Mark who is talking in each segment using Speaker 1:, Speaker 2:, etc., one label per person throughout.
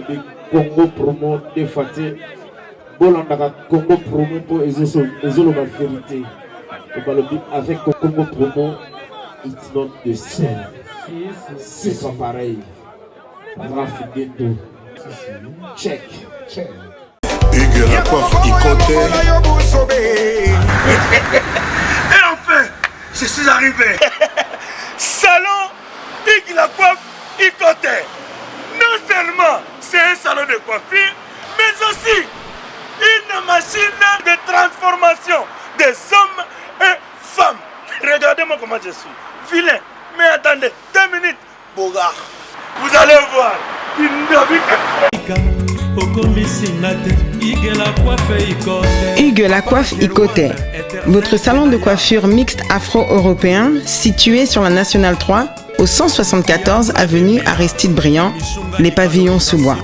Speaker 1: Balobi Congo promo deux fois te. Bolandaka Congo promo mpo ezoloba verite. Balobi avec Congo promo it's not the same. C'est pas pareil. Raph Ngendo. Check. Check.
Speaker 2: Hugues la coiffe Ikote.
Speaker 3: Et enfin, je suis arrivé. Salon Hugues la coiffe Ikote. Non seulement c'est un salon de coiffure, mais aussi une machine de transformation des hommes et femmes. Regardez-moi comment je suis. Vilain. Mais attendez, 2 minutes. Bogard. Vous allez voir.
Speaker 4: Hugues la coiffe Ikote, votre salon de coiffure mixte afro-européen situé sur la Nationale 3 au 174 avenue Aristide Briand, les pavillons sous bois.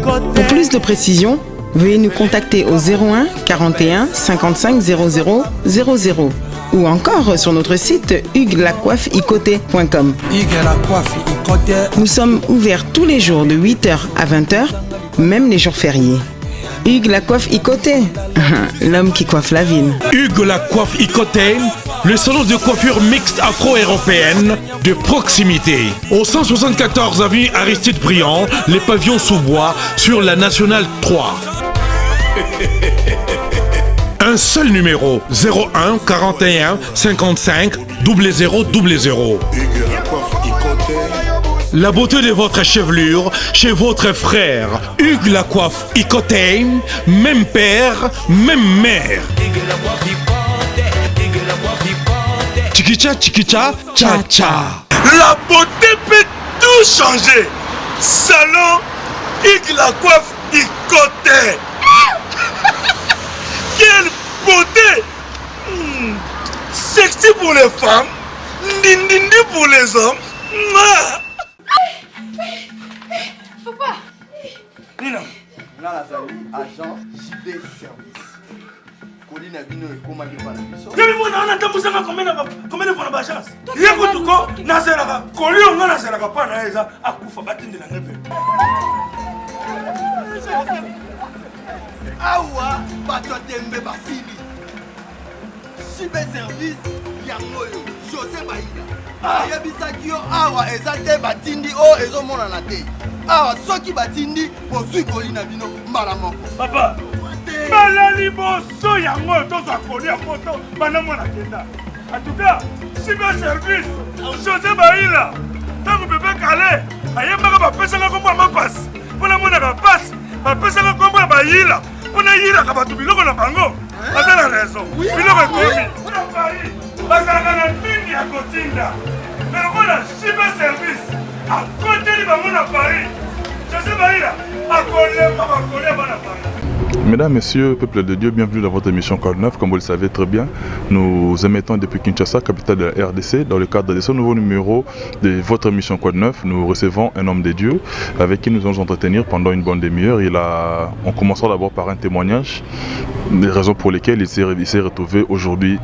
Speaker 4: Pour plus de précisions, veuillez nous contacter au 01 41 55 00 00 ou encore sur notre site hugueslacoiffeikote.com. Nous sommes ouverts tous les jours de 8h à 20h, même les jours fériés. Hugues la coiffe Ikote, l'homme qui coiffe la ville.
Speaker 5: Hugues la coiffe Ikote, le salon de coiffure mixte afro-européenne de proximité. Au 174 avenue Aristide Briand, les pavillons sous bois sur la Nationale 3. Un seul numéro 01 41 55 00 00. La beauté de votre chevelure chez votre frère Hugues la coiffe Ikote, même père, même mère. Chikicha chikicha cha cha.
Speaker 3: La beauté peut tout changer. Salon Hugues la coiffe Ikote. Quelle beauté Sexy pour les femmes, ndindindi pour les hommes. Mouah.
Speaker 6: Papa.
Speaker 3: Nina.
Speaker 7: Nga nazali agent JB Service. Colis na bino ekomaki epa na biso.
Speaker 3: Yebi mwana wana atambusaka combien de fois na ba agence? Ye kutu ko nazelaka colis oyo nga nazelaka mpa na ye eza akufa batindela ngai mpe.
Speaker 7: Awa bato ya tembe basili. JB Service yango oyo Jose Baida ayebisaki yo awa eza te batindi oyo ezomonana te awa soki batindi bozwi colis na bino mbala moko.
Speaker 3: Papa, mbala liboso yango oyo tozwa colis ya poto banda mwana kenda. En tout cas, JB Service Jose Baila ntango bebe kale ayembaka bapesaka nkombo ya mapasi mpo namonaka pasi bapesaka nkombo ya bayila mpo nayilaka bato biloko na bango aza na raison biloko ekomi na Paris bazalaka na mingi ya kotinda me lokola JB Service akoteli bango na Paris, Jose Baila akolemba bakolia bana Paris.
Speaker 2: Mesdames, Messieurs, peuple de Dieu, bienvenue dans votre émission Code 9. Comme vous le savez très bien, nous émettons depuis Kinshasa, capitale de la RDC. Dans le cadre de ce nouveau numéro de votre émission Code 9, nous recevons un homme de Dieu avec qui nous allons nous entretenir pendant une bonne demi-heure. On commencera d'abord par un témoignage, les raisons pour lesquelles il s'est retrouvé aujourd'hui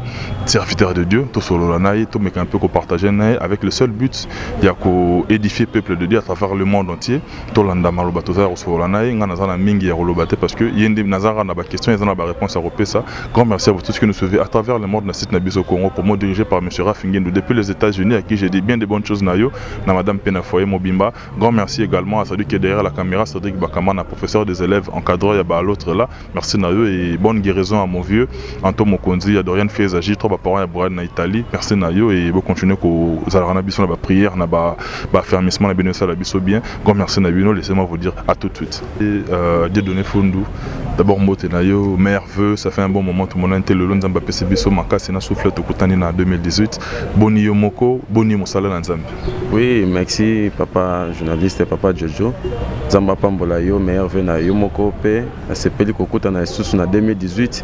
Speaker 2: serviteur de Dieu, tout solo tout mais un peu qu'on partager avec le seul but, il y a édifier le peuple de Dieu à travers le monde entier. Tolanda maloba toza kosolola na ye. Nga naza na mingi ya koloba te parce que ye nde nazaka na baquestion, eza na baréponse ya kopesa. Grand merci à vous tous qui nous suivez à travers le monde na site na biso Congo Promo, dirigé par monsieur Rafingendu depuis les États-Unis, à qui j'ai dit bien de bonnes choses na yo na madame Pena Foyer Mobimba. Grand merci également à celui qui est derrière la caméra, Cédric Bakamana, professeur des élèves, encadreur ya ba l'autre là. Merci na yo et bonne guérison à mon vieux Anto Mokonzi ya Dorian Fezaji, trois parents ya Brad na Italie. Merci na yo et bon continuer ko zalaka na biso na ba prière na ba affermissement na bino la biso bien. Grand merci na bino, laissez-moi vous dire à tout de suite. Et Dieudonné Fundu, d'abord mbote na yo, meilleurs vœux, ça fait un bon moment tout le monde lelo Nzambe apesi biso makasi na souffle tokutani na 2018. Boni yo moko, boni mosala na Nzambe?
Speaker 8: Oui, merci papa journaliste, papa Jojo. Nzambe apambola yo, meilleurs vœux na yo moko mpe nasepeli kokutana lisusu na 2018.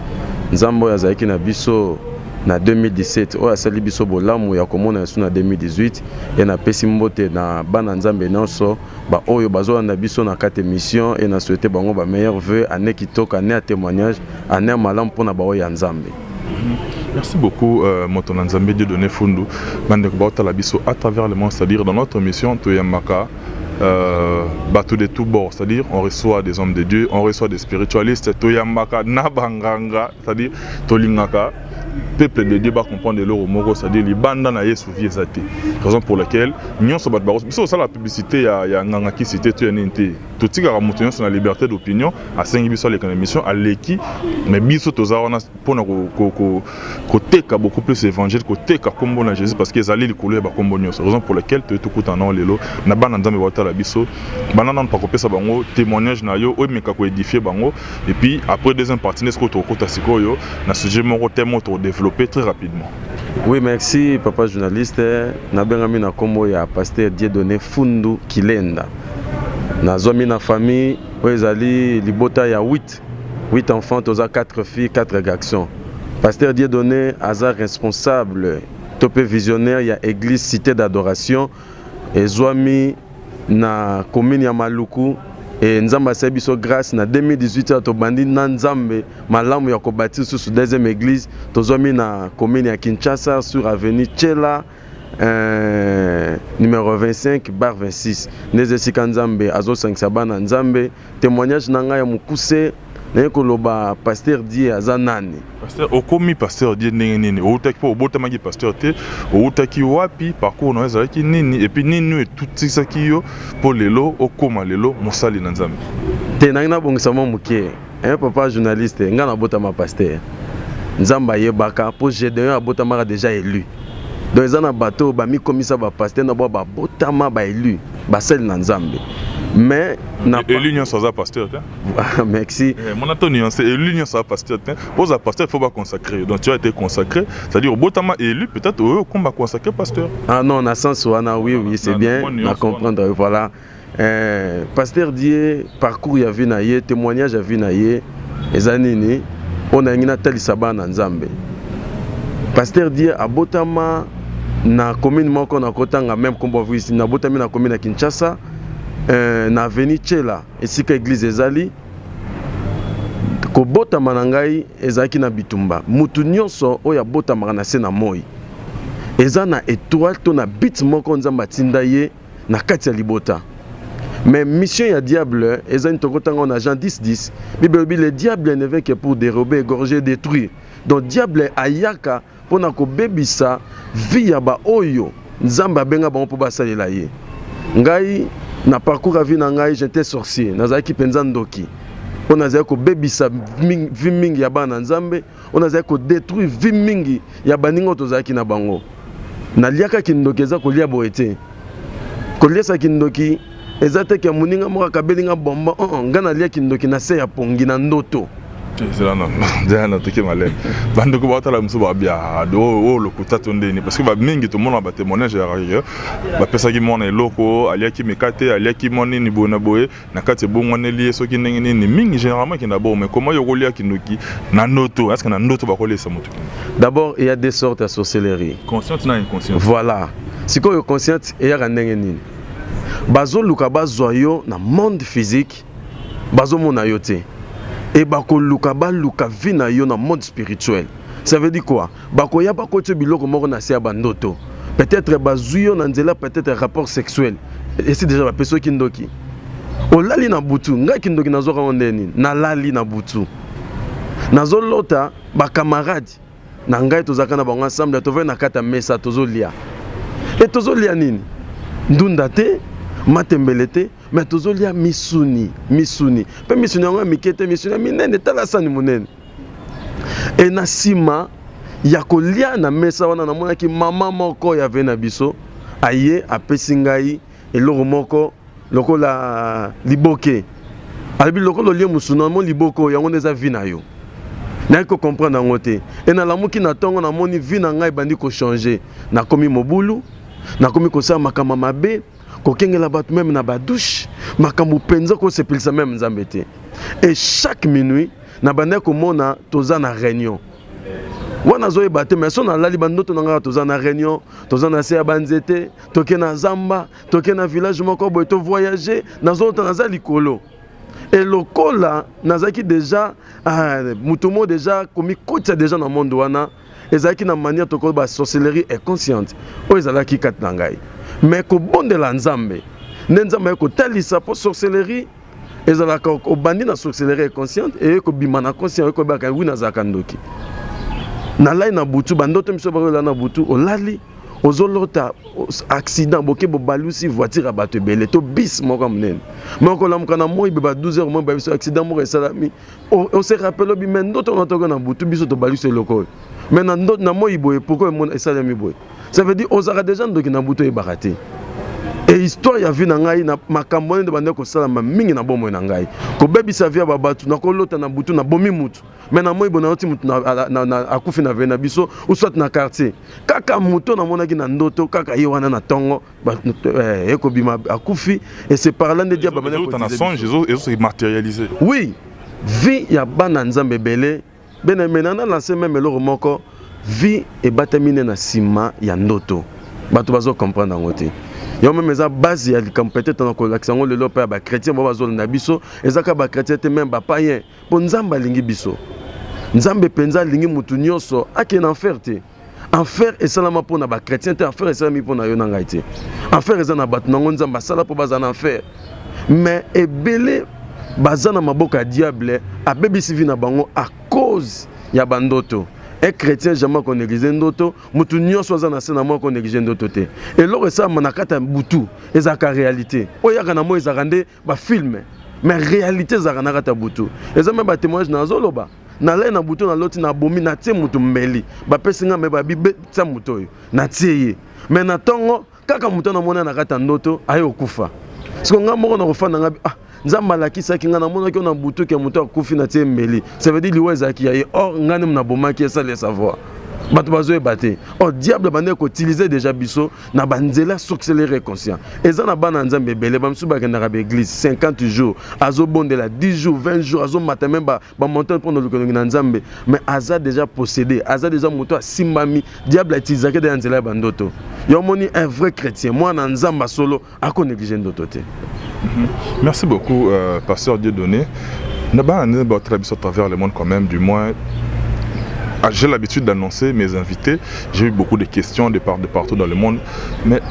Speaker 8: Nzambe oyo azalaki na biso na 2017, oyo asali biso bolamu ya komona lisusu na 2018, ye napesi mbote na bana Nzambe nyonso baoyo bazolanda biso na kati émission e na souhaite bango ba meilleurs vœux, année kitoko, année ya témoignage, année ya malamu mpona baoyo ya Nzambe.
Speaker 2: Merci beaucoup, moto na Nzambe Dieudonné Fundu. Bandeko baotala biso à travers le monde, c'est-à-dire dans notre mission, toyambaka. euh, bato de tout bord, c'est-à-dire on reçoit des hommes de Dieu, on reçoit des spiritualistes, toyambaka na banganga, c'est-à-dire tolingaka peuple de Dieu bacomprendre eloko moko, c'est-à-dire libanda na Yesu vie eza te. Raison pour laquelle nyonso bato bako biso osala publicité ya nganga kisi te to ya nini te, totikaka moto nyonso na liberté d'opinion. Asengi biso aleka na émission, aleki, mais biso toza wana mpona koteka beaucoup plus évangile, koteka nkombo na Jésus, parce que ezali likolo ya bakombo nyonso. Raison pour laquelle toye tokutana nao lelo na bana Nzambe baotala biso. Banda nano pa kopesa bango témoignage na yo oyo emeka koédifier bango, et puis après, deuxième partie nde sikoyo tokokota sikoyo na sujet moko, thème oyo tokodévelopper très rapidement.
Speaker 8: Oui, merci papa journaliste. Nabengami na nkombo ya pasteur Dieudonné Fundu Kilenda. Nazwami na famille oyo ezali libota ya 8 enfants, toza 4 filles, 4 garçons. Pasteur Dieudonné aza responsable to mpe visionnaire ya église Cité d'Adoration, ezwami na commune ya Maluku. E Nzambe asali biso grâce na 2018 oyo tobandi na Nzambe malamu ya kobâtir susu deuxième église. Tozwami na commune ya Kinshasa, sur avenue Tshela, numéro 25/26, nde eza esika Nzambe azosangisa bana Nzambe. Témoignage na ngai ya mokuse, naye koloba pasteur Die aza nani.
Speaker 2: Pasteur, okomi pasteur Die ndenge nini? Outaki mpo obotamaki pasteur te? Outaki wapi? Parcours na yo ezalaki nini? Et puis nini oyo etutisaki yo mpo lelo okóma lelo mosali na Nzambe?
Speaker 8: Te, nangi nabongisa mwa moke, hein, papa journaliste. Ngai nabotama pasteur? Nzambe ayebaka mpo Gédéon abotamaka déjà élu. Donc eza na bato oyo bamikomisa bapasteur na bao babotama baélu, basali na Nzambe, mais
Speaker 2: na élu nyonso aza pasteur te.
Speaker 8: Merci.
Speaker 2: Mona to nuance, élu nyonso aza pasteur te. Oza pasteur, il faut baconsacrer. Donc tu as été consacré, c'est-à-dire obotama élu, peut-être oyo okoma consacré pasteur.
Speaker 8: Ah non, na sens wana, oui, c'est bien na comprendre, voilà. Pasteur Die, parcours ya vie na ye, témoignage ya vie na ye eza nini oyo nalingi natalisa bana na Nzambe? Pasteur Die abotama na commune moko nakotanga même kombo ici. Nabotami na commune ya Kinshasa, na avenue Tshela, esika église ezali. Kobotama na ngai ezalaki na bitumba. Mutu nyonso oyo abotamaka na se na moi eza na étoile to na but moko Nzambe atinda ye na kati ya libota. Mais mission ya diable eza nini? Tokotanga na Jean 10 10. Bible elobi: "Le diable ne vient que pour dérober, égorger, détruire." Donc diable ayaka mpona kobebisa vie ya baoyo Nzambe abenga bango mpo basalela ye. Ngai, na parcours ya vie na ngai, j'étais sorcier. Nazalaki mpenza ndoki mpo nazalaki kobebisa vie mingi ya bana na Nzambe, oyo nazalaki kodétruire vie mingi ya baninga oyo tozalaki na bango. Naliaka kindoki. Eza kolia boye te. Koliesa kindoki eza te ke moninga moko akabeli nga bomba. Oh, oh, nga nalia kindoki na se ya pongi, na ndoto.
Speaker 2: Zela na toke maleme. Bandeko baotala mosusu babia oyo lokuta to ndeni, parce que bamingi tomona batémoignage ya bapesaki mwana eloko, aliaki mikate, aliaki mwa nini boye na boye, na kati ebongwaneli ye soki ndenge nini. Mingi généralement ekenda bongo. Mais comment yo kolia kindoki na ndoto? Est ce que na ndoto bakoliesa moto?
Speaker 8: D'abord, il y a des sortes ya sorcellerie.
Speaker 2: Consciente na inconsciente.
Speaker 8: Voilà. Sikoyo consciente eyaka ndenge nini? Bazoluka bazwa yo na monde physique, bazomona yo te, e bakoluka baluka vie na yo na monde spirituel. Ça veut dire quoi? Bakoya, bakoti biloko moko na se ya bandoto. Peut-être bazwi yo na nzela, peut-être rapport sexuel esi déjà bapesi yo kindoki, olali na butu. Ngai kindoki nazwaka ngo nde nini? Nalali na butu, nazolota bacamarade na ngai, tozalaka na bango ensemble, tovai na kati ya mesa, tozolia. E tozolia nini? Ndunda te, matembele te, mais tozolia misuni. Misuni mpe misuni yango ya mike te, misuni ya minene, tala sani monene. E na nsima ya kolia na mesa wana, namonaki mama moko ya ve na biso aye, apesi ngai eloko moko lokola liboke. Alobi: "Lokola olie mosuni mo liboko yango nde eza vie na yo." Nayaki kocomprendre yango te. E nalamuki na ntongo, namoni vie na ngai ebandi kochanger. Nakomi mobulu, nakomi kosala makambo mabe, kokengela bato même na badouche, makambo mpenza kosepelisa même Nzambe te. E chaque minuit nabandaki komona toza na réunion wana, azoyeba te, mais so nalali, bandoto na ngai, toza na réunion, toza na se ya banzete, toke na zamba, toke na village moko boye, tovoyage. Nazolota naza likolo. E lokola nazalaki déjà moto moko déjà komikotisa déjà na monde wana, ezalaki na manière tokoyo basorcellerie inconsciente oyo ezalaki kati na ngai. Mais kobondela Nzambe, Nde Nzambe aye kotalisa mpo sorcellerie ezalaka obandi na sorcellerie inconsciente eye kobima na conscient, oye koyebaka wi nazalaka ndoki. Nalali na butu, bandoto miso bakoyela na butu, olali ozolota accident, boke bobalusi voiture ya bato ebele to bis moko ya monene, me okolamuka na moi be ba 12 heures moi babiso accident moko esalami, ose rappele obi me ndoto na toko na butu biso tobalusi eloko oyo, me na ndoto na moi boye pourquoi emona esalemi boye? Ça veut dire ozalaka déjà ndoki na butu, oyebaka te. E histoire ya vie na ngai na makambo wana nde bandaki kosalama mingi na bomoi na ngai, kobebisa vie ya babato. Nakolota na butu nabomi mutu, me na moi boye nayoti mutu akufi na ve na biso ou soit na quartier. Kaka moto namonaki na ndoto, kaka ye wana na ntongo ekobima akufi. Et c'est par là nde diable
Speaker 2: abandaki na songe ezo matérialiser.
Speaker 8: Oui, vie ya bana Nzambe ebele bena mena na lance même eloko moko, vie ebatami nde na nsima ya ndoto. Bato bazo comprendre yango te. Yango même eza base ya likambo peut-être na kolakisa yango lelo mpe ya bachrétien bao bazolanda biso. Eza kaka bachrétien te, même bapayen, mpo Nzambe alingi biso. Nzambe mpenza alingi mutu nyonso akende enfer te. Enfer esalama mpo na bachrétien te, enfer esalami mpo na yo na ngai te. Enfer eza na bato nango Nzambe asala mpo baza na enfer, mais ebele baza na maboko ya diable, abebisi vie na bango à cause ya bandoto. Un chrétien jamais konéglige ndoto. Motu nyonso aza na se na moi konéglige ndoto te. Eloko esalama na kati ya butu ezalaka réalité. Oyo yaka na moi ezalaka nde bafilm, mais réalité ezalaka na kati ya butu. Eza me batémoignage nazoloba. Nalai na butu, naloti nabomi, natie motu mbeli, bapesi nga me babi tia motu oyo, natie ye, me na ntongo kaka moto namoni na kati ya ndoto aye okufa. Siko nga moko nakofanda nga, ah, Nzambe alakisaki nga, namonaki oyo na butu ke moto akufi, natie mbeli, ça veut dire liwa ezalaki ya ye, or nga nde nabomaki. Esali savoir bato bazoyeba te. Or diable bandeki koutiliser déjà biso na banzela sorcellerie conscient. Eza na bana Nzambe ebele, bamisusu bakendaka baeglise 50 jours, azobondela 10 jours, 20 jours, azomata même bamontagne mpo na lukelongi na Nzambe, mais aza déjà possédé, aza déjà moto asimbami. Diable autilisaki de ya nzela ya bandoto. Yo omoni, un vrai chrétien, mwana Nzambe asolo, akonéglige ndoto te.
Speaker 2: Merci beaucoup, pasteur Dieudonné. Na bana nzambe baotala biso à travers le monde quand même, du moins ah, j'ai l'habitude d'annoncer mes invités. J'ai eu beaucoup de questions de part de partout dans le monde, mais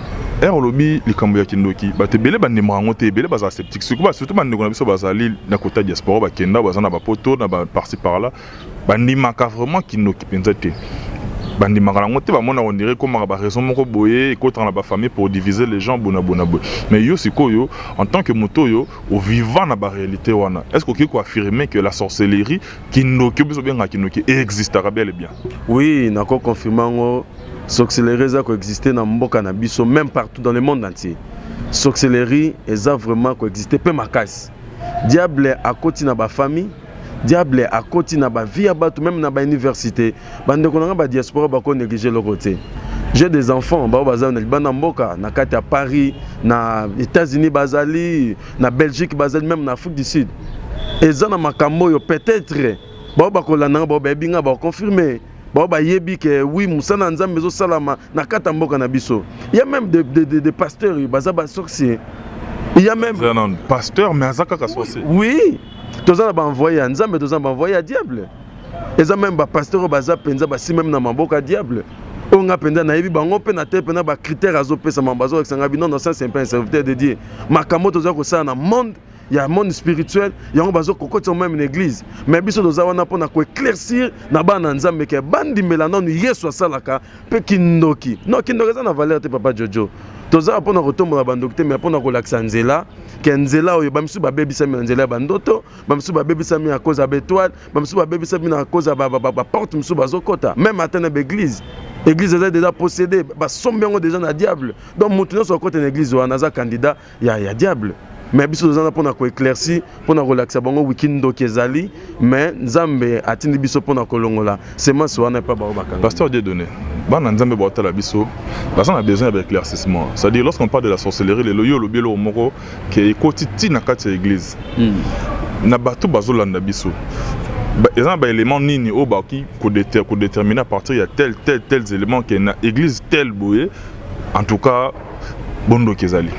Speaker 2: ere olobi likambo ya kindoki, bato ebele bandimaka yango te, ebele bazala sceptique, surtout bandeko na biso bazali na kota diaspora, bakenda baza na bapoto na baparci par là, bandimaka vraiment kindoki mpenza te, bandimaka yango te. Bamona on dirait ekomaka baraison moko boye, ekotaka na bafamille pour diviser les gens, bona bona boye. Mais yo sikoyo, en tant que moto oyo ovivant na baréalité wana, est ce que okoki koaffirmer que la sorcellerie, kindoki oyo biso obengaka kindoki, existaka bel et bien?
Speaker 8: Oui, nakoconfirme yango. Sorcellerie eza koexiste na mboka na biso, même partout dans le monde entier. Sorcellerie eza vraiment koexiste mpe makasi. Diable akoti na bafamille, diable akoti na bavie ya bato, même na bauniversité. Bandeko na nga badiaspora bakonéglige eloko te. J'ai des enfants bao baza na libanda mboka, na kati ya Paris, na États-Unis, bazali na Belgique, bazali même na Afrique du Sud. Eza na makambo oyo peut-être bao bakolanda nga, bao bayebi nga, bakoconfirme, bao bayebi ke oui, mosala ya Nzambe ezosalama na kati ya mboka na biso. Il y a même des pasteurs baza basorcier. Il y a même
Speaker 2: pasteur, mais aza kaka sorcier.
Speaker 8: Oui, toza na baenvoye ya Nzambe, toza na baenvoye ya diable. Eza même bapasteur oyo baza mpenza basi même na maboko ya diable, oyo nga mpenza nayebi bango mpe na te mpenza bacritère azopesama, bazolakisa nga bino. Non, ça c'est pas un serviteur de Dieu. Makambo toza kosala na monde ya monde spirituel, yango bazokokotisa même na église. Mais biso toza wana mpona koéclaircir na bana na Nzambe ke bandimela nanu Yesu asalaka mpe kindoki. Non, kindoki eza na valeur te, papa Jojo. Toza mpona kotombola bandoki te, mais mpona kolakisa nzela ke nzela oyo bamisusu babebisami na nzela ya bandoto, bamisusu babebisami à cause ya baétoile, bamisusu babebisami na cause ya baporte mosusu bazokɔta, même ata na baeglise. Église eza déjà possédé, basombi yango déjà na diable. Donc moto nyonso akɔta na église wana aza candidat ya diable. Mais biso toza na mpona koéclaircir, mpona kolakisa bango wiki ndoki ezali, mais Nzambe atindi biso mpona kolongola semence wana epa bango bakanga.
Speaker 2: Pasteur Dieudonné, bana Nzambe baotala biso baza na besoin ya baéclaircissement. C'est-à-dire, lorsqu'on parle de la sorcellerie lelo, yo olobi eloko moko ke ekoti ti na kati ya église. Na bato bazolanda biso, eza na baélément nini oyo bakoki kodéterminer à partir ya tel tel tels éléments ke na église tel boye, en tout cas bondoki ezali?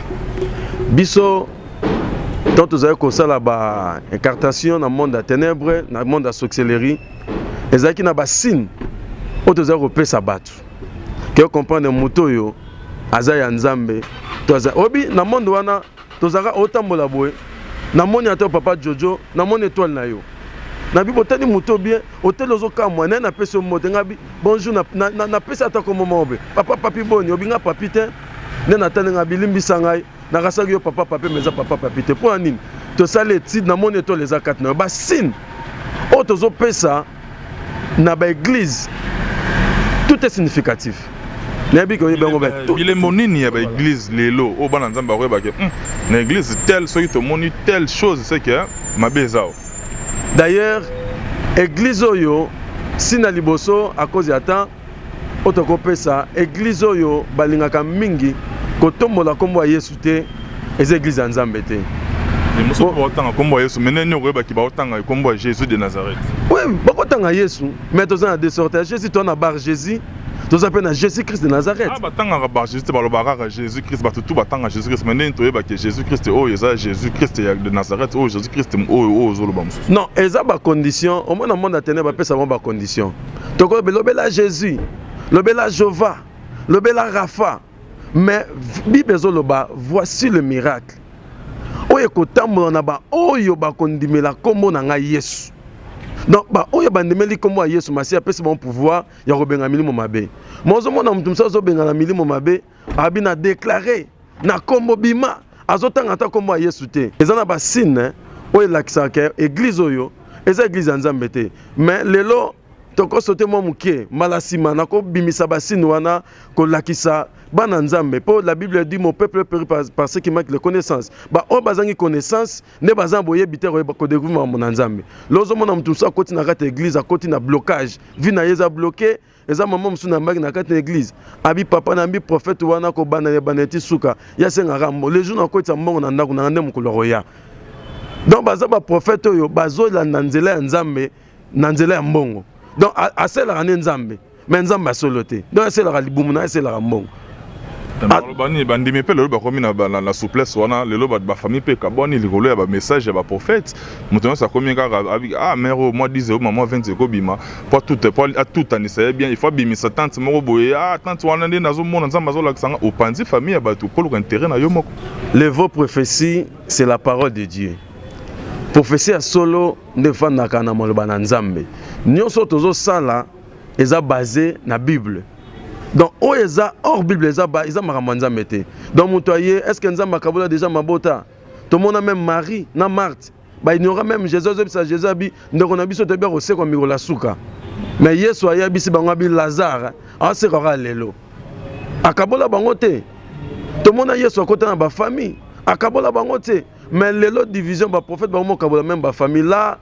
Speaker 8: Biso tant tozali kosala baincartation na monde ya ténèbre, na monde ya sorcellerie, ezalaki na basigne oyo tozali kopesa bato ke comprendre moto oyo aza ya Nzambe to aza obi na monde wana. Tozalaka otambola boye, namoni ata papa Jojo, namoni étoile na yo. Nabi botali moto bien, oteli ozokamwa, naye napesi yo mbote, ngabi bonjour, napesi ata kombo moko be. Papa papi boni, obinga papi te, nde natali ngabi limbisa ngai, nakasaki yo papa papi, mais eza papa papi te. Mpo na nini? Tosali étude, namoni étoile eza kati na yo. Ba signe oyo tozopesa na ba église, tout est significatif. Nayebi ke oyebi yango.
Speaker 2: Bilembo nini ya baeglise lelo oyo bana Nzambe bakoyebake na église tel, soki tomoni telle chose, c'est que mabe eza o?
Speaker 8: D'ailleurs, église oyo si na liboso, à cause ya temps oyo tokopesa, église oyo balingaka mingi kotombola nkombo ya Yesu te, eza église ya Nzambe te.
Speaker 2: Mosusu baotanga nkombo ya Yesu, mais nini okoyebaki baotanga nkombo ya Jésus de Nazareth?
Speaker 8: Oui, bakotanga Yesu, mais toza na deux sortes ya Jésus. Toza na Bar Jésus, toza mpe na Jésus Christ de Nazareth.
Speaker 2: Ah, batangaka Bar Jésus te, balobaka kaka Jésus Christ. Bato tu batanga Jésus Christ, mais ndeni toyebaki Jésus Christ oyo eza Jésus Christ ya de Nazareth, oyo Jésus Christ oyo ozoloba mosusu?
Speaker 8: Non, eza bacondition. Omona, monde ya ténèbre bapesa bango bacondition. Tokoloba lobela Jésus, lobela Jova, lobela Rafa, mais Bible ezoloba: voici le miracle oyo ekotambola na baoyo bakondimela nkombo na ngai Yesu. Donc baoyo bandimeli nkombo ya Yesu Masiya, apesi bango pouvoir ya kobenga milimo mabe. Ma ozomona moto mosusu azobenga na milimo mabe, abi na déclare na nkombo bima, azotanga ata nkombo ya Yesu te. Eza na basigne oyo elakisaka ke église oyo eza église ya Nzambe te. Mais lelo tokosote mwa moke, mbala nsima nakobimisa basigne wana kolakisa bana Nzambe, mpo la Bible dit: mon peuple périt par ce qui manque de connaissance. Baoyo bazangi connaissance nde baza na boyebi te kodécouvrir makambo na Nzambe. Lo ozomona moto mosusu akoti na kati ya église, akoti na blocage, vie na ye eza bloqué. Eza mama mosusu na mbaki na kati na église, abi papa na mbi prophète wana, kobanda ebanda eti suka, ye asengaka mbo le jour nakotisa mbongo na ndako nanga nde mokolo akoya. Donc baza baprophète oyo bazolanda nzela ya Nzambe na nzela ya mbongo. Donc asalelaka nde Nzambe, mais Nzambe asolo te. Donc asalelaka libumu na ye, asalelaka mbongo.
Speaker 2: Bani bandimi mpe lelo bakomi na souplesse wana. Lelo bato bafamille mpe ekabwani likolo ya bamessage ya baprophète. Moto nyonso akomi kaka ah mare oyo mwa 10 euro, mwa 20 ekobima po atutanisa ye bien, il faut abimisa tante moko boye. Ah, tante wana nde nazomona Nzambe azolakisa nga. Opanzi famille ya bato koluka intérêt na yo moko.
Speaker 8: Les vraies prophéties, c'est la parole de Dieu. Prophétie ya solo nde efandaka na maloba na Nzambe. Nyonso tozosala eza basé na Bible. Donc oyo eza hors Bible eza makambo ya Nzambe te. Donc moto aye, est ce que Nzambe akabola déjà mabota? Tomona même Marie na Marthe baignora même Jésus. Azobisa Jésus, abi ndeko na biso toyebi akosekwa mikolo ya suka, mais Yesu ayebisi bango, abi Lazare asekaka lelo. Akabola bango te. Tomona Yesu akota na bafamille, akabola bango te. Mais lelo division, baprophète bango mokabola même bafamille là.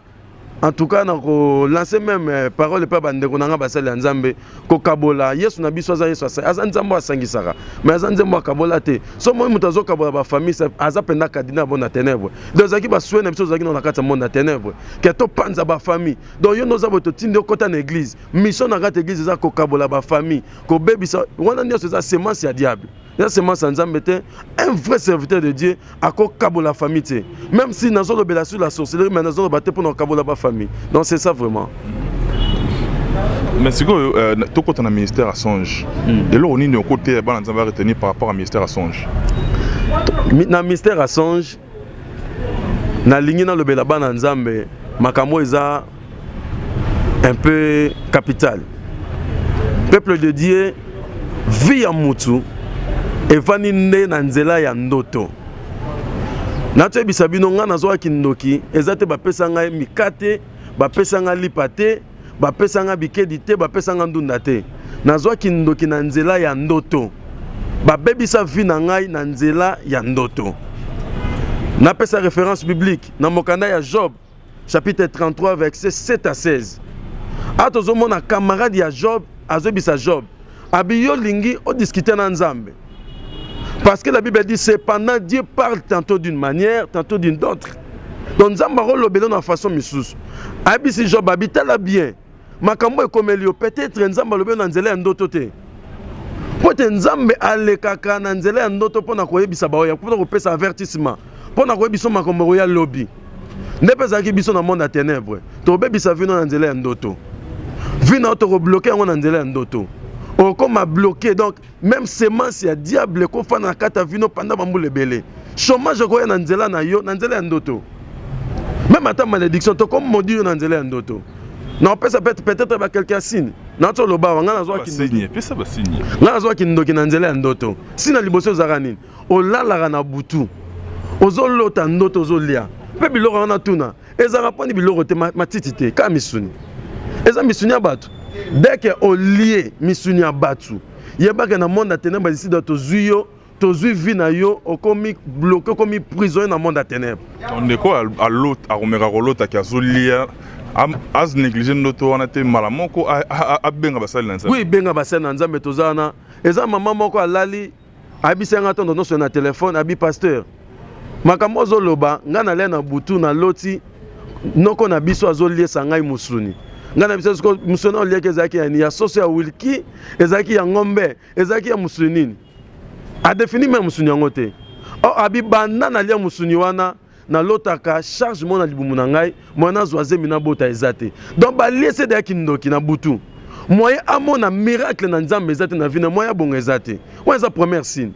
Speaker 8: En tout cas, nakolancer même parole epai bandeko na nga basali ya Nzambe. Kokabola, Yesu na biso aza Yesu, aza Nzambe asangisaka, mais aza Nzambe akabola te. So moi moto azokabola bafamille, aza mpenza cardinal monde ya ténèbre. Donc ezalaki baswe na biso, ozalaki na kati ya monde ya ténèbre ke topanza bafamille. Donc yo nde oza boye, totindi okɔta na église, mission na kati église eza kokabola bafamille, kobebisa. Wana nyonso eza semence ya diable, eza semence ya Nzambe te. Un vrai serviteur de Dieu akokabola famille te. Même si nazolobela sur la sorcellerie, mais nazoloba te mpona kokabola bafamille. Donc c'est ça vraiment.
Speaker 2: Mais sikoyo tokɔta na ministère ya songe. Eloko nini okoteya bana Nzambe aretenir par rapport à ministère ya songe?
Speaker 8: Na mystère ya songe, nalingi nalobela bana Nzambe makambo eza un peu capital. Peuple de Dieu, vie ya mutu evandi nde na nzela ya ndoto. Natoyebisa bino, ngai nazwaki ndoki eza te. Bapesa ngai mikate, bapesa ngai lipa te, bapesa ngai bikedi te, bapesa ngai ndunda te. Nazwaki ndoki na nzela ya ndoto. Babebisa vie na ngai na nzela ya ndoto. Napesa référence biblique na mokanda ya Job, chapitre 33, verset 7 à 16. A tozomona camarade ya Job azobisa Job, abi yo lingi odiscute na Nzambe, parce que la Bible dit: cependant Dieu parle tantôt d'une manière, tantôt d'une autre. Donc Nzambe akolobela na façon misusu. Ayebisi Job, abi tala bien makambo ekomeli yo, peut-être Nzambe alobi na nzela ya ndoto te, mpo ete Nzambe alekaka na nzela ya ndoto mpo na koyebisa baoya, mpo na kopesa avertissement, mpo na koyebisa makambo ekoya lobi. Nde mpe ezalaki biso na monde ya ténèbre, tobebisa vie na yo na nzela ya ndoto. Vie na yo tokobloquer yango na nzela ya ndoto, okoma bloqué. Donc même semence ya diable ekofanda na kati ya vie na yo pendant bambula ebele. Chômage ekoya na nzela na yo, na nzela ya ndoto. Même ata malédiction, tokomaudire yo na nzela ya ndoto. Na opesa peut-être ba quelques signes. Nazo loba awa, nga nazwa kindoki.
Speaker 2: Pesa ba signe.
Speaker 8: Nga nazwa kindoki na nzela ya ndoto. Si na liboso ezalaka nini? Olalaka na butu. Ozolota ndoto ozolia. Pe biloko wana tuna. Ezalaka poni biloko te, matiti te, kaka misuni. Eza misuni ya bato. Dès que olie misuni ya bato, yebaka na monde ya ténèbres ici tozwi yo, tozwi vie na yo, okomi bloqué, okomi prisonnier na monde ya ténèbres.
Speaker 2: Ndeko akomeka kolotaki azolia, az néglige ndoto wana te, mbala moko abenga basali na Nzambe.
Speaker 8: Oui, benga basali na Nzambe. Toza wana, eza mama moko alali, ayebisi yanga ntondo nyonso na telefone, abi: "Pasteur, makambo ozoloba, ngai nalia na butu, naloti noko na biso azoliesa ngai mosuni." Ngai na biso siko mosuni oliaki ezalaki ya nini? Ya soso ya wilki, ezalaki ya ngombe, ezalaki ya mosuni nini? Adéfinir même mosuni yango te. Or abi: "Banda nalia mosuni wana, nalotaka charge mo na libumu na ngai, moyen nazwa zemi nabota eza te." Donc baliesi edeyaki ndoki na butu, moyen amona miracle na Nzambe eza te na vie na moyen abonga eza te. Wana eza première signe.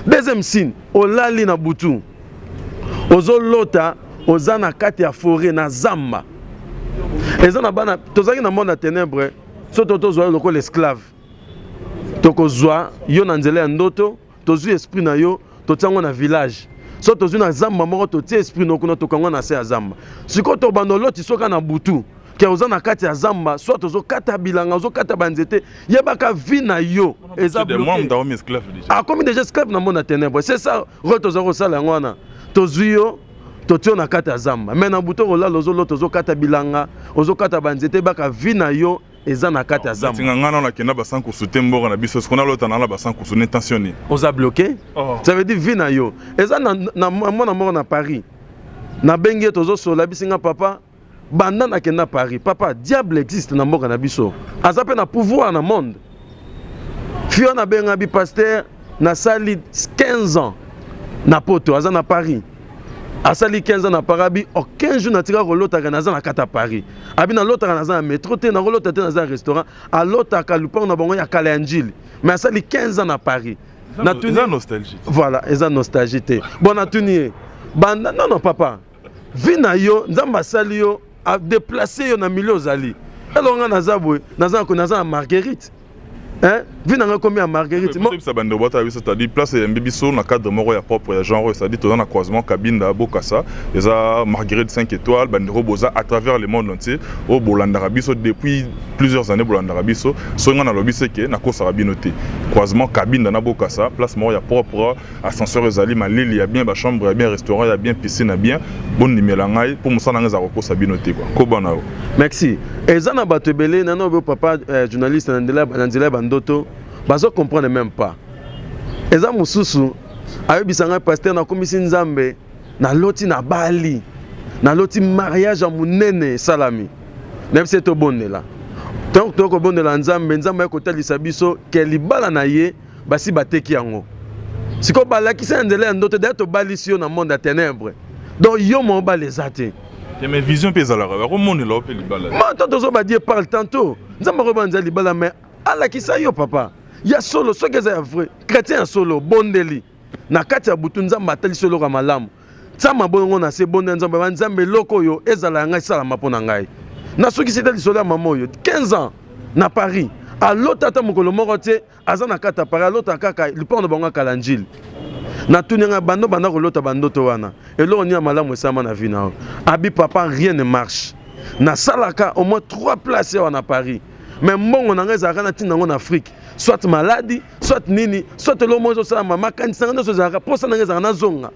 Speaker 8: Deuxième signe, olali na butu, ozolota oza na kati ya forêt, na zamba, eza na bana. Tozalaki na monde ya ténèbre. So to tozwa yo lokola esclave, tokozwa yo na nzela ya ndoto, tozwi esprit na yo, totia yango na village. So tozwi na zamba moko, totie esprit no kuna, tokango na se ya zamba. Sikoyo tobanda oloti soka na butu ke oza na kati ya zamba, soit ozokata bilanga, ozokata banzete, yebaka vie na yo eza
Speaker 2: bloqué.
Speaker 8: Akomi déjà esclave na monde ya ténèbre. C'est ça rôle toza kosala yango wana. Tozwi yo, totie yo na kati ya zamba, mais na butu kolala, ozolota ozokata bilanga, ozokata banzete, baka vie na yo eza na kati ya zamba.
Speaker 2: Tinga nga nano nakenda basankusu te, mboka na biso siko nalota na basankusu, na intention nini?
Speaker 8: Oza bloqué. Oh. Ça veut dire vie na yo eza na mwana moko na Paris, nabengi ye, tozosola bisinga: "Papa, banda nakenda Paris." Papa, diable existe na mboka na biso, aza mpe na pouvoir na monde. Fio nabenga bi: "Pasteur, nasali 15 ans na poto." Aza na Paris, asali 15 ans na Paris. Abi aucun jour natika kolotaka naza na kati ya Paris. Abi nalotaka naza na métro te, nakolota te naza na restaurant. Alotaka lupango na bango ya kala ya Njili, mais asali 15 ans na Paris.
Speaker 2: Eza nostalgie.
Speaker 8: Voilà, eza nostalgie te. Bon, natuni ye banda: "Non, non, papa, vie na yo, Nzambe asali yo, adéplacer yo na milieu ozali. Eloko nga naza boye, naza na Marguerite, hein? Vie na ngai komi ya Marguerite."
Speaker 2: Bisa bandeko batala biso, c'est-à-dire place eyambi biso na cadre moko ya propre ya genre, c'est-à-dire toza na croisement Kabinda Bokasa, eza Marguerite 5 étoiles. Bandeko boza à travers le monde entier oyo bolandaka biso depuis plusieurs années, bolandaka biso, soki ngai nalobi seke nakosaka bino te. Croisement Kabinda na Bokasa, place moko ya propre, ascenseur ezali, malili ya bien, bachambre ya bien, restaurant ya bien, piscine ya bien. Bondimela ngai mpo mosala ngai eza kokosa bino te kua kobana yo.
Speaker 8: Merci. Eza na bato ebele nano oyo, papa journaliste, na nzela ya bandoto bazo comprendre même pas. Eza mosusu ayebisa ngai: "Pasteur, nakomisi Nzambe, naloti na bali, naloti mariage ya monene esalami." Nayebisi ye tobondela. Ntango toyei kobondela Nzambe, Nzambe aye kotalisa biso ke libala na ye basi bateki yango. Sikoyo balakisi na nzela ya ndoto deya, tobalisi yo na monde ya ténèbre, donc yo mo obala eza te.
Speaker 2: Mais vision mpe ezalaka, bakomonela mpe libala.
Speaker 8: Ma to tozoba die parle tantôt, Nzambe akoyeba nzela libala, mais alakisa yo, papa, ya solo. Soki eza ya vrai chrétien, ya solo, bondeli na kati ya butu, Nzambe atalisi eloko ya malamu, tia mabongo na se, bonde Nzambe ba Nzambe, eloko oyo ezala ya ngai, esalama mpo na ngai. Nasukisi te lisolo ya mama oyo, 15 ans na Paris, alota ata mokolo moko te aza na kati ya Paris, alota kaka lipango na bango akala Njili. Natuni ngai: "Bando banda kolota bandoto wana, eloko nini ya malamu esalama na vie na yo?" Abi: "Papa, rien ne marche. Nasalaka au moins trois places awa na Paris, mais mbongo na ngai ezalaka na ntina yango na Afrique, soit maladi, soit nini, soit eloko moko ezosalama. Makanisi na ngai nyonso ezalaka, mposa na ngai ezalaka nazonga."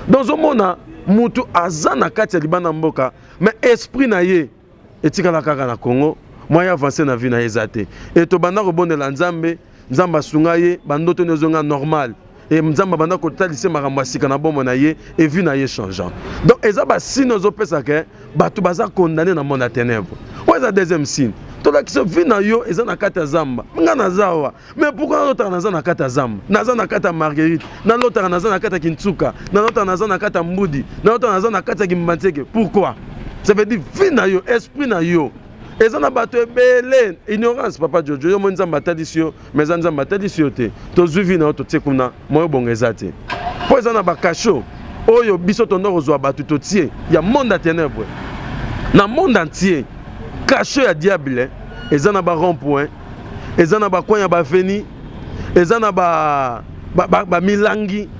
Speaker 8: Donc ozomona mutu aza na kati ya libanda mboka, mais esprit na ye etikala kaka na Congo, moyen avance na vie na ye eza te. E tobanda kobondela Nzambe, Nzambe asunga ye, bandoto nyonso ezonga normal e Nzambe abanda kotalisa makambo ya sika na bomoi na ye e vie na ye changeant. Donc eza basigne ozopesa ke bato baza condamné na monde ya ténèbre. Oyo eza deuxième signe. Tolakisa vie na yo eza na kati ya zamba. Nga naza awa, mais pourquoi nalotaka naza na kati ya zamba, naza na kati ya Marguerite, nalotaka naza na kati ya Kintsuka, nalotaka naza na kati ya Mbudi, nalotaka naza na kati ya Kimbantieke, pourquoi? Ça veut dire vie na yo, esprit na yo eza na bato ebele. Ignorance, papa Jojo, yo moi Nzambe atalisi yo, mais eza Nzambe atalisi yo te. Tozwi vie na yo, totie kuna, moyo bongo eza te. Mpo eza na bakasho oyo biso tondo kozwa bato totie ya monde ya ténèbre na monde entier. Kasho ya diable eza na ba rond point, eza na bacoin ya baveni, eza na bamilangi ba, ba,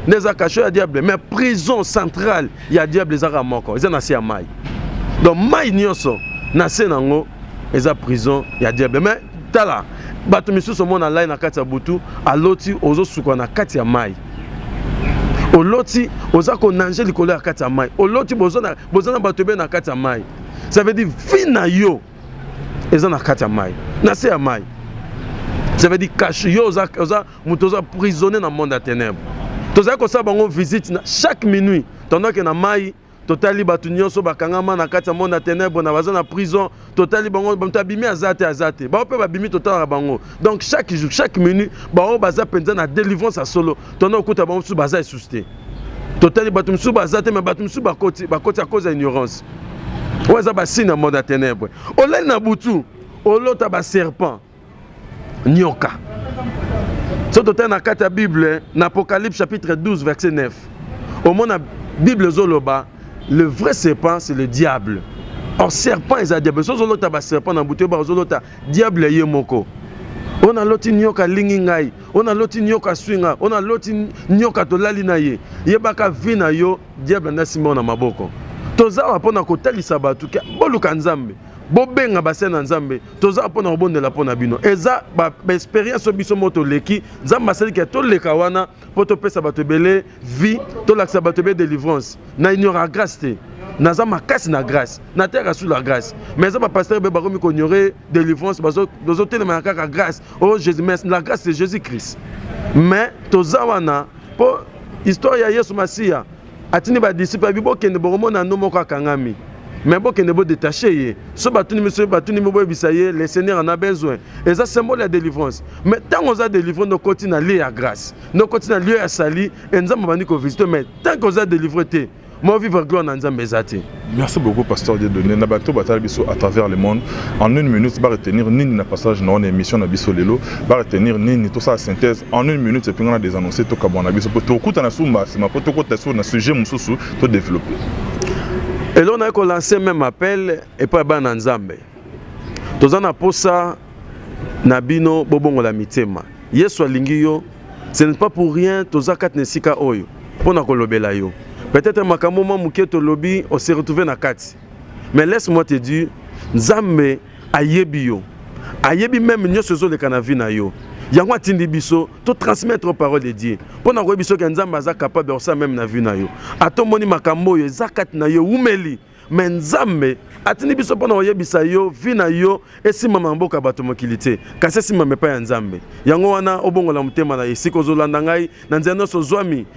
Speaker 8: nde eza kasho ya diable. Mais prison centrale ya diable ezaka moko, eza na se ya mai. Donc mai nyonso na se nango eza prison ya diable. Mais tala, bato misusu omona lai na kati ya butu, aloti ozosuka na kati ya mai, oloti oza konange likolo ya kati ya mai, oloti boza na bato ebe na kati ya mai. Ça veut dire vie na yo eza na kati ya mai, na se ya mai. Ça veut dire cache yo oza, oza moto oza prisonnier na monde ya ténèbre. Tozali kosala bango visite na chaque minuit, tandaki na mai, totali bato nyonso bakangama na kati ya monde ya ténèbre na baza na prison. Totali bango, bato abimi aza te, aza te, bango mpe babimi, totalaka bango. Donc chaque jour, chaque minute, bango baza mpenza na délivrance ya solo. Tanda okuta bango mosusu baza lisusu te, totali bato mosusu baza te, mais bato mosusu bakoti, bakoti à cause ya ignorance. Oyo eza basigne ya monde ya ténèbre. Olali na butu, olota baserpent, nyoka. So totali na kati ya Bible, na Apocalypse chapitre 12 verset 9, omona Bible ezoloba: le vrai serpent, c'est le diable. Or serpent eza diable. So ozolota baserpent na butu, oyeba ozolota diable ye moko. Oyo naloti nyoka alingi ngai, oyo naloti nyoka aswi ngai, oyo naloti nyoka tolali na ye, yebaka vie na yo diable nde asimba na maboko. Toza awa mpona kotalisa bato ke boluka Nzambe, bobenga basali na Nzambe. Toza mpona kobondela mpo na bino. Eza baexpérience oyo biso moko toleki. Nzambe asaliki ya toleka wana mpo topesa bato ebele vie, tolakisa bato ebele délivrance. Na ignora grâce te, naza makasi na grâce, nateyaka sur la grâce. Mais eza bapasteur ebe bakomi koignore délivrance, bazotelemaka kaka grâce, oh Jésus. Mais la grâce, c'est Jésus Christ. Mais toza wana mpo histoire ya Yesu Masiya atindi badisciple, abi: bokende, bokomona ânon moko akangami, mais bokende bodétache ye. So batuni miso, batuni mi, boyebisa ye: le Seigneur en a besoin. Eza symbole ya délivrance. Mais ntango oza délivré, nde okoti na lieu ya grâce, nde okoti na lieu ya salut e Nzambe abandi kovisite. Mais tant que oza délivré te, mo vivre gloire na Nzambe eza te.
Speaker 2: Merci beaucoup, pasteur Dieudonné. Na bato batala biso à travers le monde, en une minute, ba retenir nini na passage na émission na biso lelo? Ba retenir nini? Tout ça, synthèse en une minute, et puis on a des annoncés to kabona biso po tokuta na sumba sima po tokota sur na sujet mosusu to développer.
Speaker 8: Eloko naye kolancer même appel epai ya bana na Nzambe: toza na posa na bino, bobongola mitema. Yesu alingi yo, ce n'est pas pour rien toza kati na esika oyo mpo na kolobela yo. Peut-être makambo mwa moke tolobi, ose retrouve na kati. Mais laisse-moi te dire, Nzambe ayebi yo, ayebi même nyonso ezoleka na vie na yo. Yango atindi biso totransmettre parole de Dieu mpo na koyebi soki Nzambe aza capable ya kosala même na vie na yo. Ata omoni makambo oyo eza kati na yo ewumeli, mais Nzambe atindi biso mpo na koyebisa yo: vie na yo esimbama mboka ya bato mokili te, kasi esimbama epai ya Nzambe. Yango wana obongola motema na esika ozolanda ngai na nzela nyonso ozwami.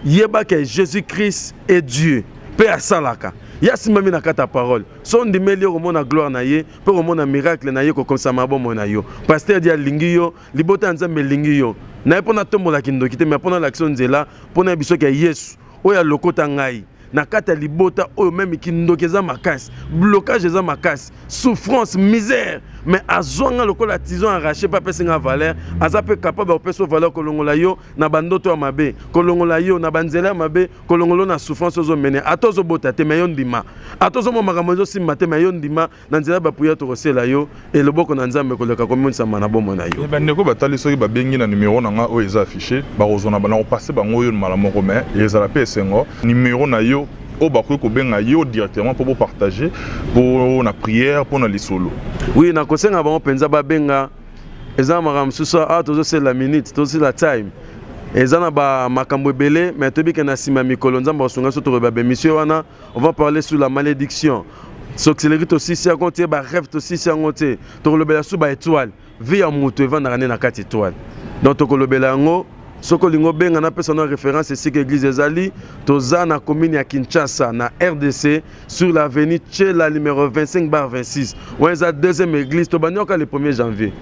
Speaker 8: Yebaka Jésus Christ est Dieu mpe asalaka. Ye asimbami na kati ya parole. So ondimeli yo, komona gloire na ye mpe komona miracle na ye kokomisama bomoi na yo. Pasteur di alingi yo, libota ya Nzambe elingi yo. Na ye mpo natombolaki ndoki te, mais mpo nalakisa yo nzela, mpo na yebi soki ya Yesu oyo alokota ngai na kati ya libota oyo même kindoki eza makasi, blocage eza makasi, souffrance, misère, mais azwanga lokola tison arraché mpe apesi nga valeur. Aza mpe capable ya kopesa yo valeur, kolongola yo na bandoto ya mabe, kolongola yo na banzela ya mabe, kolongola yo na souffrance ozomene. Ata ozobota te, mais yo ndima. Ata ozomona makambo ezosimba te, mais yo ndima. Na nzela ya baprière tokosela yo, eloboko na Nzambe koleka komonisama na bomoi na yo.
Speaker 2: Bandeko batali, soki babengi na numero na nga oyo eza affiché, bakozwa na kopase bango oyo mbala moko. Mais ezala mpe esengo, numero na yo oyo bakoki kobenga yo directement mpo bopartage mpo na prière, mpo na lisolo.
Speaker 8: Oui, nakosenga bango mpenza babenga. Eza na makambo mosusu awa tozosela minute, tozosela time, eza na bamakambo ebele. Mais toyebi ke na nsima ya mikolo Nzambe akosunga biso, tokoloba bémission wana. On va parler sur la malédiction, sorcellerie, tosisi yango te, barêve tosisi yango te. Tokolobela sur baétoile, vie ya moto evandaka nde na kati étoile. Donc tokolobela yango. Soki olingi obenga, napesa na référence esika église ezali: toza na commune ya Kinshasa, na RDC, sur l'avenue Tshela numéro 25/26. Wana eza deuxième église, tobandi oka le 1er janvier.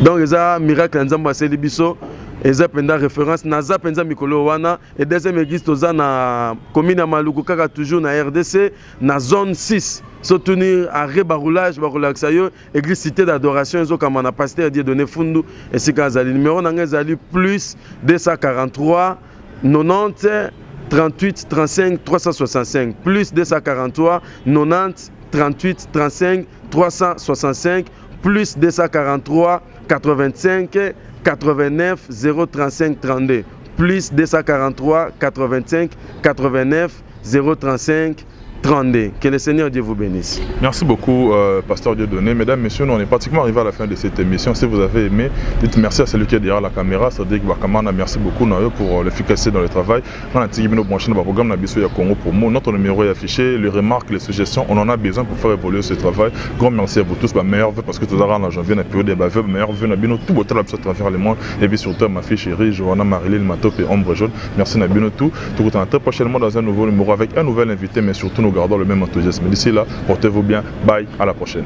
Speaker 8: Donc eza miracle ya Nzambe aseli biso, eza mpenza référence. Naza mpenza mikolo wana. E deuxième église, toza na commune ya Maluku kaka, toujours na RDC, na zone 6. So tuni arrêt baroulage, bakolakisa yo église Cité d'Adoration, ezokamba na pasteur Dieudonné Fundu esika azali. Numéro na ngai ezali plus 243 90 38 35 365 plus 243 90 38 35 365 plus 243 85 89 035 32 plus 243 85 89 035 32. Que le Seigneur Dieu vous bénisse.
Speaker 2: Merci beaucoup, Pasteur Dieudonné. Mesdames, Messieurs, nous on est pratiquement arrivé à la fin de cette émission. Si vous avez aimé, dites merci à celui qui est derrière la caméra, Cédric Bakamana. Merci beaucoup Nayo, pour l'efficacité dans le travail. On a tiré nos programme na biso ya Congo Promo. Notre numéro est affiché. Les remarques, les suggestions, on en a besoin pour faire évoluer ce travail. Grand merci à vous tous. Bah, meilleurs vœux parce que tout à l'heure en janvier, on a période de bah, meilleurs vœux, na bino tout beauté à travers le monde. Et puis surtout, ma fille chérie, Johanna Marilyn Matop et Ombre Jaune. Merci na bino tout. Tout très prochainement dans un nouveau numéro avec un nouvel invité, mais surtout nous gardons le même enthousiasme. D'ici là, portez-vous bien. Bye, à la prochaine.